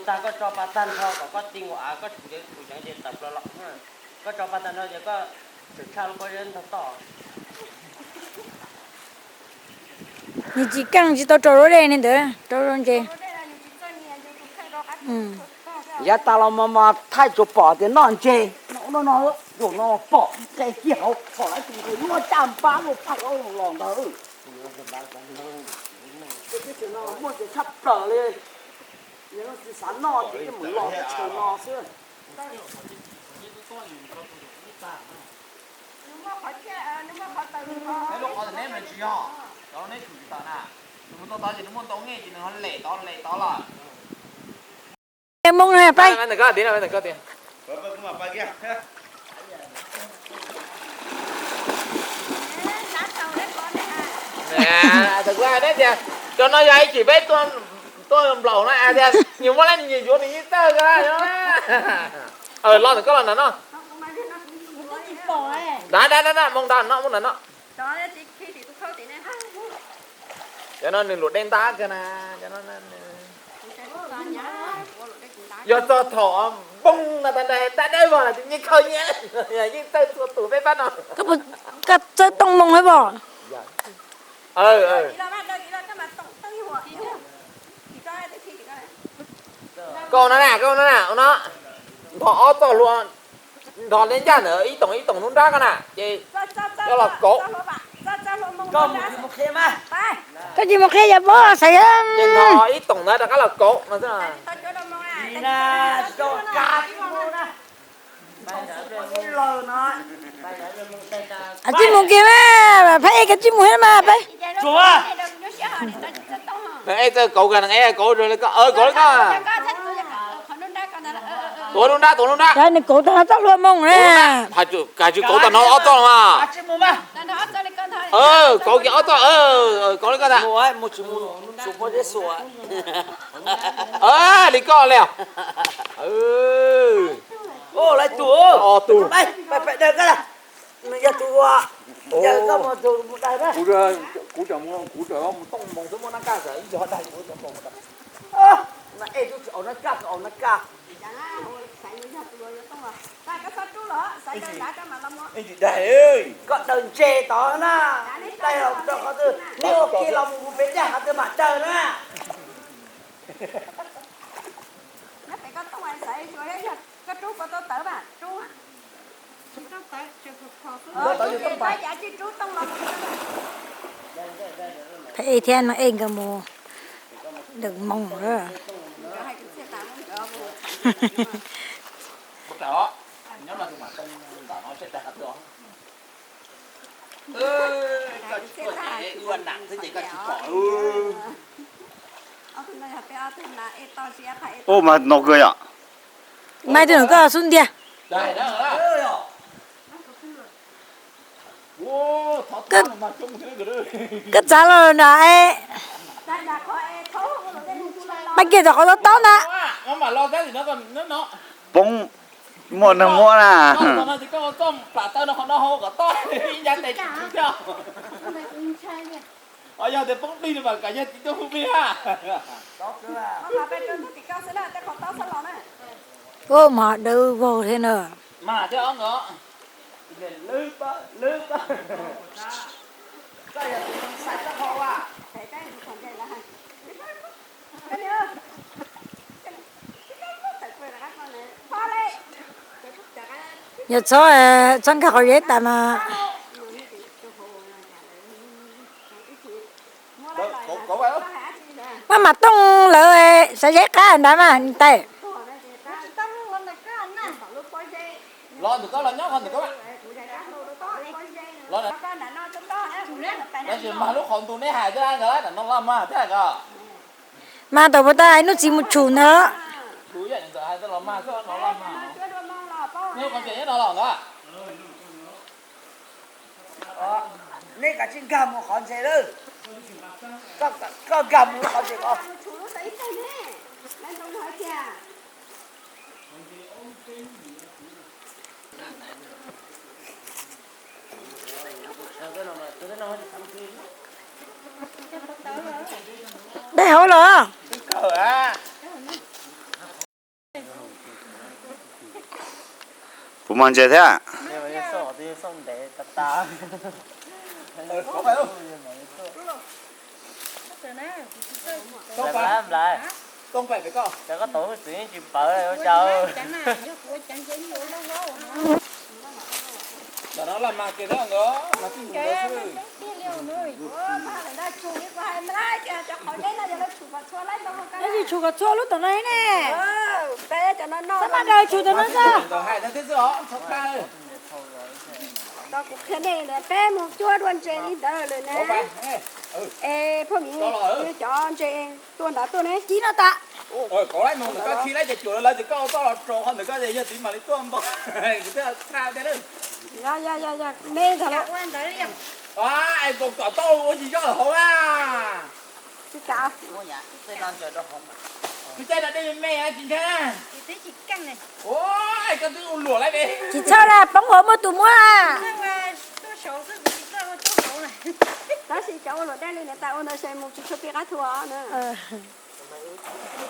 Tag koj tso pa tag nrho kom koj ti nkaus av koj tseem ceev tus ceev ces tawm plaws los. Koj tso pa tag nrho ces koj tseem tshaj lub pob zeb ntog toj. Nws tsis keej tsis tau rau lub dej li ntawd, rau lub ntses. Yav tas los mas mas thaij tsuas pom tias noj ntses no no no, pom qe kiag hauv pom lawv tus nqi muaj caj npab luaj phaij los ntawd. Muaj ntses tshaj plaws li, tsis xav noj ces yeej mus los teb chaws no xwb. Neb lub qhov neb mas tsis yog, cov neb tshum tsis tawm na. Nws mus tau tod ces nws muaj ntau nge ces nws ho lem tod lem tod lawm. Moo na pab. Thaum kuv hais neb tias cov no yog ib chim peb tuaj nplaum no tias nyias muaj leej nyias yuav nws yeej tawg ko na. Los ntawm koj los ntawm no. Nrad nrad nrad, moo nrad no, moo nrad no. Cov no nws luam dej ntab kawg na. Yog txog thaum npoo no tag nrho dab dawb vog los nyias khaws nyias, yeej tawg txhua tus peb pab no. Koj txawb tooj moo hab pom. Koj no na, koj no na, no. Nrho ob txoj hlua, nrho neb ncaj ntawd ib toom ib toom nruab nrab ko na ces coj los kauv. Koj tsis mus qhia yawg Pov xav. Ces nrho ib toom ntawd rov qab los kauv no xwb. Tsis mus kiag mas, pab ej koj tsis mus thiab mas pab. Ej txawj kauv kawg, kauv li koj, kauv li koj. Tuav lub nrab, tuav lub nrab. Nws kauv tag txoj hlua moo na. Koj tsis kauv tag no ob txoj mas. Kauv kiag ob txoj, kauv li koj tas. Li koj li. Lawv tus, peb daws koj, nws yog tus ua, yog koj mus tus mus daws na. Kuv, kuv, kuv mus tooj moo xwb muaj nab kaj xwb ib yog daws kuv cov moo. Ej, tub tsis aus nab kaj, tsis aus nab kaj. Ej, tsis daws, koj daws ntses tod na. Daws rau qhov twg, neb ua ke los mus mus pem daj qhov twg mam daws na. Peb ej thiab no ej nkawd mus deev moo lawm. Ua mas no kawg yom. Mas tus no koj xub ntiag. Koj txav los na, mas kiag tom qhov tob tob ntag. Poob, muaj neeg muab na. Ua mas dawb vog thiab na. Yog txhob, txhob nkag qhov zeb tas mas. Maj mam tooj lawv, xav zeb qab nrad mas tais. Mag lub qhov ntu neb hais thiab, no los mag thiab ko. Mag tau puas tas ib hnub txiv mus tshum ntag. Neb kav tsij nkag mus qhov ntses lawm. Koj nkag mus lub qhov ntses ko. Dej hauv los. Kuv mag ntses thiab. Tsis tshum kom txhua lub tom no ne. Txhob maj daws tshum tom no xwb. Tau kuv qhia nej lawm, peb mus cuab dua ntses li ntawd lawm na. Es phooj ywg, cov ntses tuaj ntawd tuaj ne, cib no tas. Yog, yog, yog, me ntag los. Tsis kam. Tsis kam. Tsis txhob na, poob hauv muaj tus muab na. Tab sis cov ua luam dej li niam tais ua ntawd ces mus tsis tshua pib qab thu os na.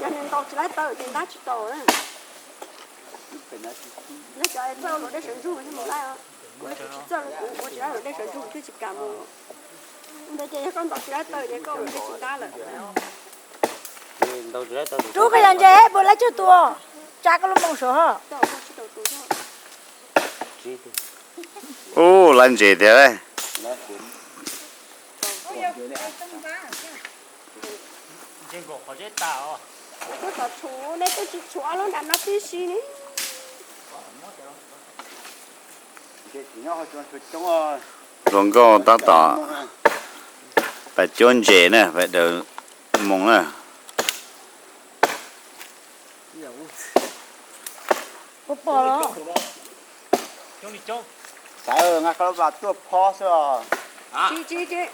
Yog nws ntaus tsis laib taw ces ntab tsis tau na. Yog cov txawj ua luam dej sawv ntsug thiaj mus laib os. Kuv tsis txawj, kuv ua tsis laib luam dej sawv ntsug thiaj tsis kam mus. Ntawd ces yog koj ntaus tsis laib taw ces koj ua ntej tsis ntab lawm. Rub koj yog ntses puas laib tsawg tus, tsa koj lub moos saud ho. Ub, laib ntses tiag. Kuv twb tau tshuav, nej twb tsis tshuav lub nram no tib si ne. Hluas nkauj tab tom pais cuab ntses na, pais daws moos na.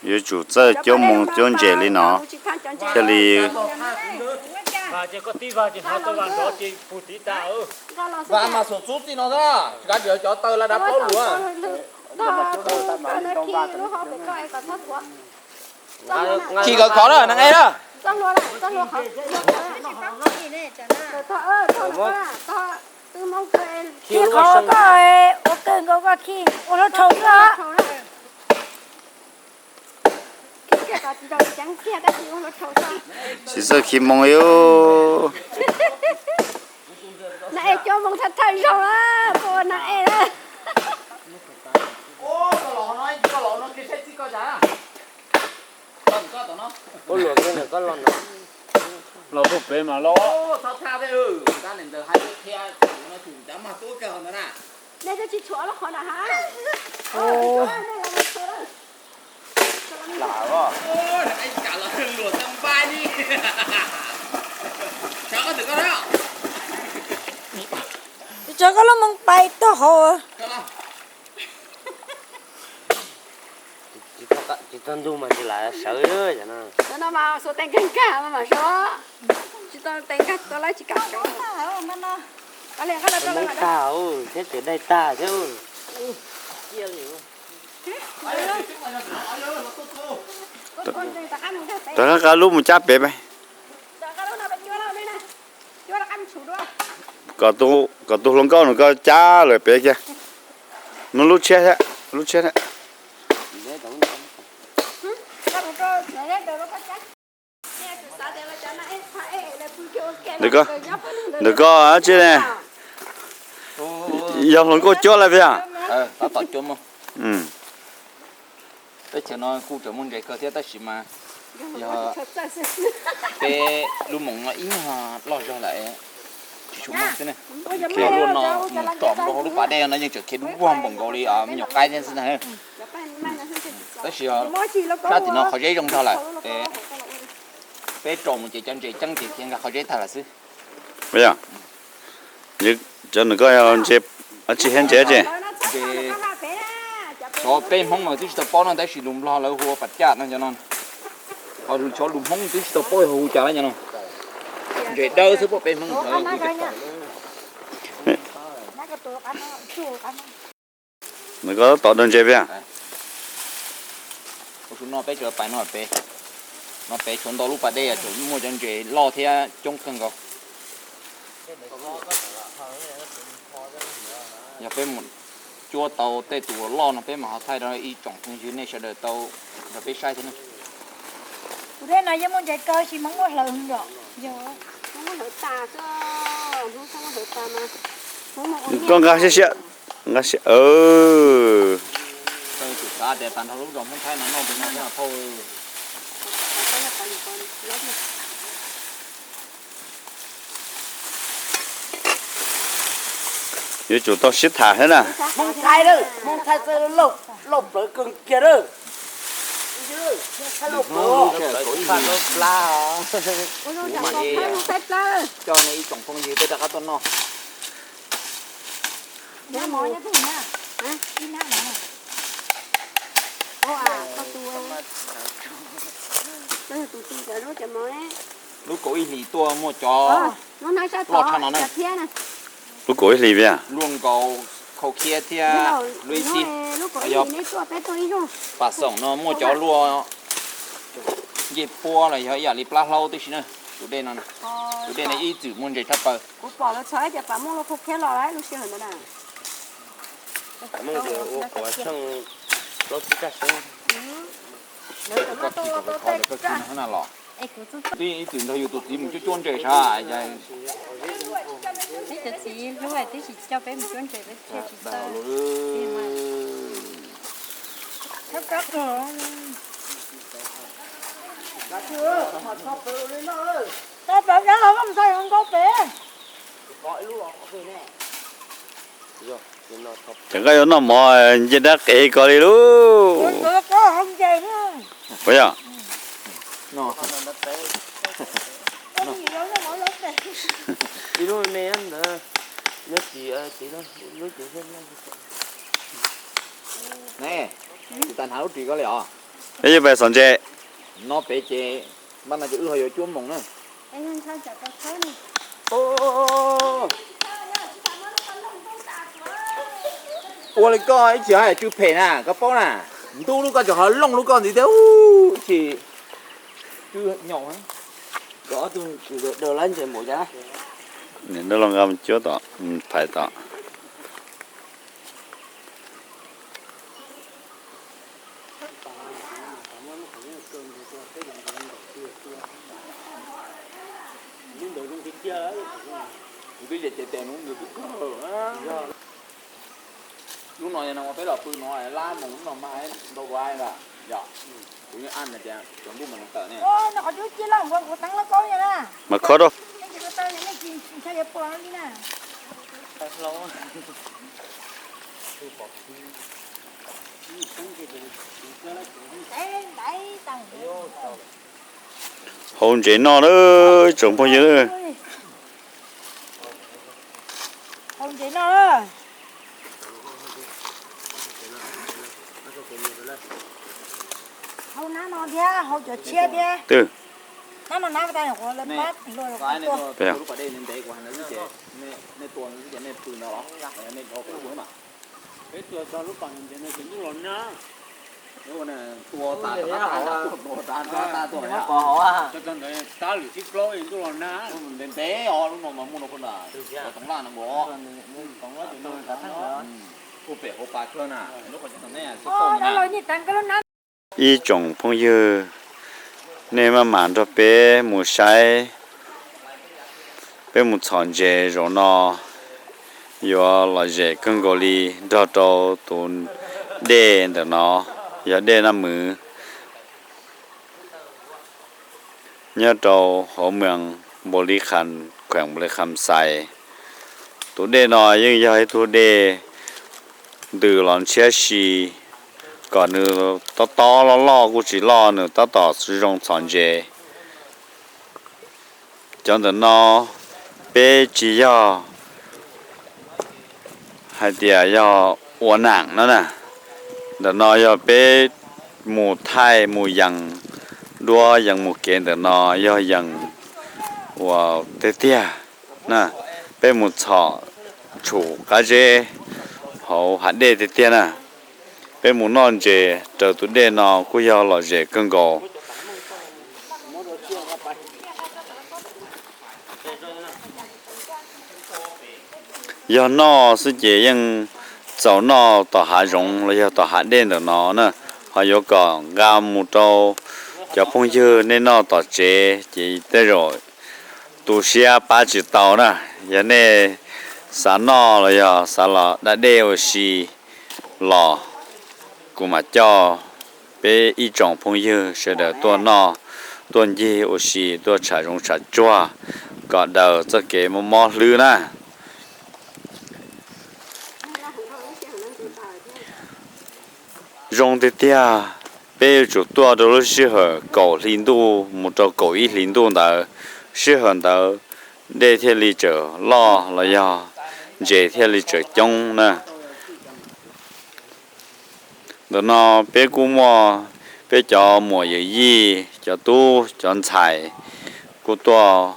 Yuav tsum txawj cuab moos cuab ntses li no thiaj li. Khi khov khov na, neeg ej na. Khi khov koj, ua kawg nkaus koj khi, ua hlua rhau koj. Tsis txawj khi moos li. Neeg ej cuab moos thawj thawj zaug na, puas neeg ej na. Los puag pem mas los. Nej twb tsis tshuav los qhov na ha. Tsis tshuav koj lub moos pais tag hauv. Tsis tau ntug mas tsis lam sawv. Cov no mas xuas tes nkag nkag mas mam sawv. Tsis tau tes nkag tsis tau laib tsis kam sawv. Moos tag thiab tseem daig tag thiab. Rov qab qab lub mus cab pem. Kom tus hluas nkauj nws koj cab lawm pem kiag. Muab lub tshiab thiab, lub tshiab thiab. Ntawm koj, ntawm koj tsi ne, yog hluas nkauj cuab lawm tiag. Teb chaws no kuj tseem muaj ntses kawg thiab tab sis mas yog peb lub moos no ib nyuag loj zog lawm, tsis tshua muaj xwb ne. Luaj no mus tsom nkaus hauv lub pas dej no yeej tseem khiav dub vog npaum nkaus li me nyuam qaib thiab xwb ntag. Tab sis sab tim no qhov zeb zoo zog lawm, peb rau mus ces cov ntses ceeb ces khiav nkag qhov zeb tag lawm xwb. Cov nws koj yog ntses, tsis hiab ntses tsi. Xyov peb Hmoob mas twb tsis tau paub no tab sis lus Nplog lawv hu ua pas caj no cov no. Xyov lus Hmoob twb tsis tau paub hu cas lawm cov no. Ntses dawb xwb, peb Hmoob lawv hu cas. Nws koj tom dawg ntses tiag. Ua su no peb tseem pais no pem, no pem tshuav ntau lub pas dej tseem muaj cov ntses loj thiab coob kawg nkaus. Yog peb mus cuab tau tej tus loj no peb mam ho thaij rau ib tsoom phooj ywg nej sawv daws tau nrog peb saib thiab ne. Tus dej no yeej muaj ntses kaw sis Hmoob muab hlawv nrom. Koj nqa siab siab, nqa siab. Tau tus xav tias tag nrho lub zos Hmoob Thaib no noj tus no thiab no thauj. Yuav tsum tau sib tham thiab na. Hmoob Thaib, Hmoob Thaib txawj lauj plawv kawg kiag lawm. Coj nej ib tsoom phooj ywg peb rov qab tuaj noj. Lub kaum ib hlis tuaj muaj cov loj tshaj no na. Lub kaum ib hlis thiab luaj nkaus khau khiab thiab luaj ib txhij. Yog pas xoom no muaj cov luaj ncej puab los yog ib yam li plab hlaub tib si na. Tus dej no, tus dej no ib txwm muaj ntses tshaj plaws. Twb ib txwm nrog yus tus txiv mus cuab cuab ntses sav. Tau pem dab los koj mus tau zoo nkauj pem. Ces koj yuav noj mov nce dab qev ko li lauj. Puas yog? Ne, tsis tas hnav lub ris ko li os. Peb yuav pais xom ntses. No pem ces npaj no ces wb ho yuav cuab moos na. Ua li koj ib txhia hais tsw phem na, koj paub na. Ntub lub koj tseem ho looj lub koj ntxiv thiab ib txhia. Ob tug daws lab ntses npaum cas. Niam nrog los nqa mus cuab tom, phais tom. Lub no yog no peb los pw no lab mus lub no mas ntau dua ntag yom. Kuv yeej an tias tsaus ntuj mas nws tawm ne. Mas khob rau. Hau ntses noj lawm tsoom phooj ywg. Hau ntses noj. Hau nab no thiab hau cov tshiab thiab. Twb. Nab no nab tas lawv pab luaj. Lub pas dej ntev ntev kuv hais nej xwb ces nej tua xwb ces nej pw no los nej dhau peb ua mas. Peb tua txog lub pas ntev no ces ntuj los nag. Tua tas tua tas tua tas tua tas tua tas tua tab lwm thib plaub ntuj los nag. Ntev ntev os lub no mas muaj no phob na. Toov laj no nkaus. Ua pem hauv pas kawg na lub qhov cov tom nej. Ib tsoom phooj ywg, nej maj mam nrog peb mus saib, peb mus txhom ntses zaum no yuav lom zem kawg nkaus li nrog rau tus dej ntawm no, yog dej Naj Mwv nyob rau hauv moos Npaus Lis Kham, kheem Npaus Lis Kham Xais. Tus dej no yeej yog ib tug dej ntws los ntshiab si, kom nws tob tob loj loj kuj tsis loj, nws tab tom zoo txhom ntses. Cov ntawm no peb tsis yog hais tias yog ua nam no na, ntawm no yog peb mus thaij mus yees duab yees mus kev, ntawm no yog yees uas tiag tiag na, peb mus txhom tshum qab zeb hauv hav dej tiag tiag na. Peb mus noj ntses raws tus dej no kuj yog lom zem kawg nkaus. Yog noj xwb ces yeej txaus noj tom hav zoov los yog tom hav dej ntawm no na, ho yuav kom nqa mus rau cov phooj ywg nej noj tom tsev ces tej zaum tu siab pab tsis tau na. Yog nej xav noj los yog xav los da dej ua si los kuv mam coj peb ib tsoom phooj ywg sawv daws tuaj noj, tuaj ncig ua si, tuaj tsham zoov tsham tsuag kom daws txoj kev mob mob hlwb na. Zoo tiag tiag, peb yuav tsum tuaj rau lub sij hawm kaum hli ntuj mus rau kaum ib hli ntuj ntawd, sij hawm ntawd dej thiaj li tseem loj los yog ntses thiaj li tseem coob na. Ntawm no peb kuj muaj peb cov muam yawm yij, cov tub cov ntxhais kuj tuaj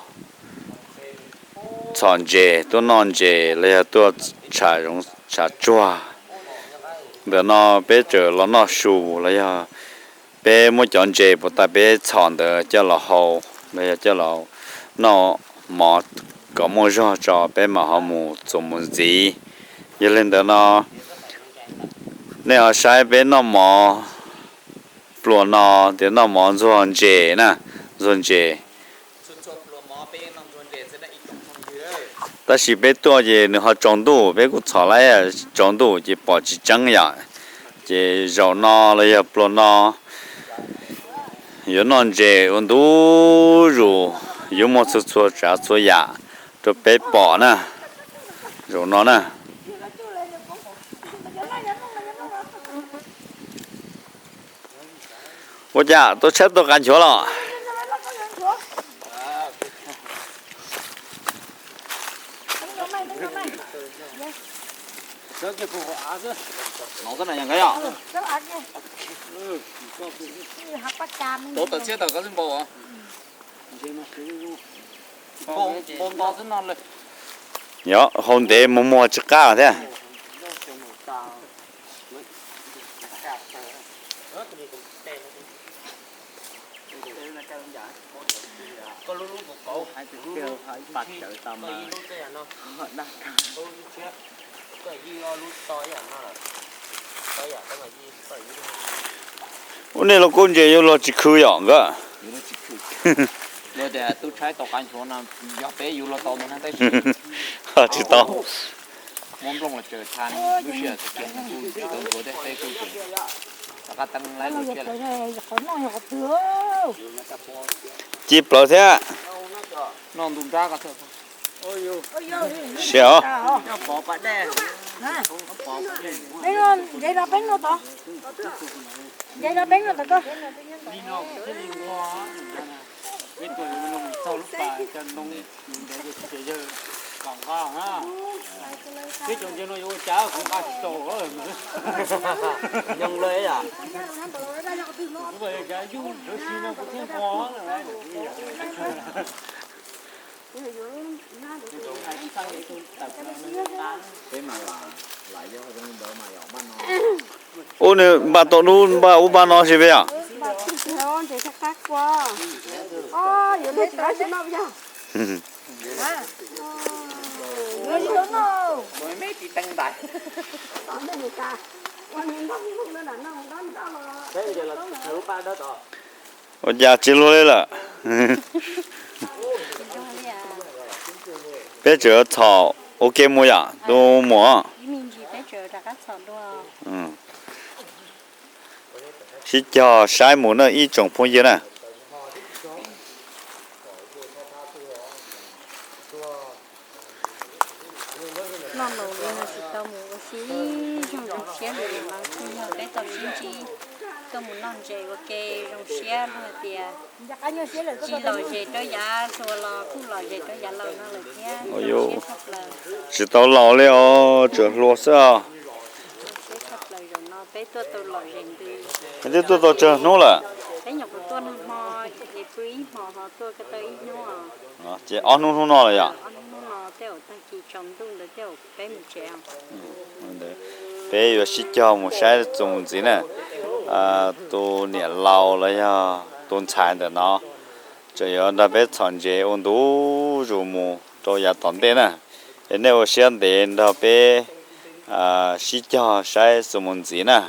txhom ntses, tuaj noj ntses los yog tuaj tsham zoov tsham tsuag. Ntawm no peb tseem los noj su los yog peb muab cov ntses puas tas peb txhom ntawd coj los hau los yog coj los noj mov kom muaj zog tso peb mam ho mus txuas mus ntxiv. Yog li ntawd no nej ho saib peb noj mov pluas no tias noj mov ntxuag ntses na, ntxuag ntses. Tab sis peb tuaj ces nws ho tsaus ntuj, peb kuj txhom lawm tsaus ntuj ces pom tsis tseeb yom. Ces zaum no los yog pluas no yuav noj ntses ua ntu zus, yuav muaj txhua txhua tsav txhua yam rau peb pom na, zaum no na. Ua cas tau tshaib tau qas nchuav los? Yog hau ntev mus muag tsis qab thiab. Ua nej los kuj ntses yuav luag tsis khw yom nkawd. Tsis tau. Ci plaws thiab. Siab os. Ub, nws npaj tau dub npaj ub npaj no si peb yom? Ua cas tsis luag li lawm? Peb tseem txhom ua ke mus yom tus muam. Sib cog saib mus na ib tsoom phooj ywg na. Noj laus li no tsis tau mus ua si zoo zoo siab li no, kuj yog peb tau sib ntsib tuaj mus noj ntses ua ke zoo siab luag tias tsis lom zem rau yav hluas los kuj lom zem rau yav laus no lawm thiab. Tsis tau laus li os, tseem hluas xwb os. Siab tshaj plaws zaum no peb tuaj tau lom zem ntws. Twb tuaj tau tsawg hnub lawm? Peb nyuam qhuav tuaj nag hmo es pw ib hmos ho tuaj ko taw ib hnub os. Ces ob hnub hnub no lawm yom? Ob hnub hnub no tej zaum tag kis tsaus ntuj ntawd tej zaum peb mus tsev os. Peb yuav sib cog mus saib txuas mus ntxiv na. Tus niam laus los yog tus ntxhais ntawm no tseem yuav nrog peb txhom ntses ua ntu zus mus rau yav tom ntej na. Es nej ua siab ntev nrog peb sib cog saib xuv mus ntxiv na.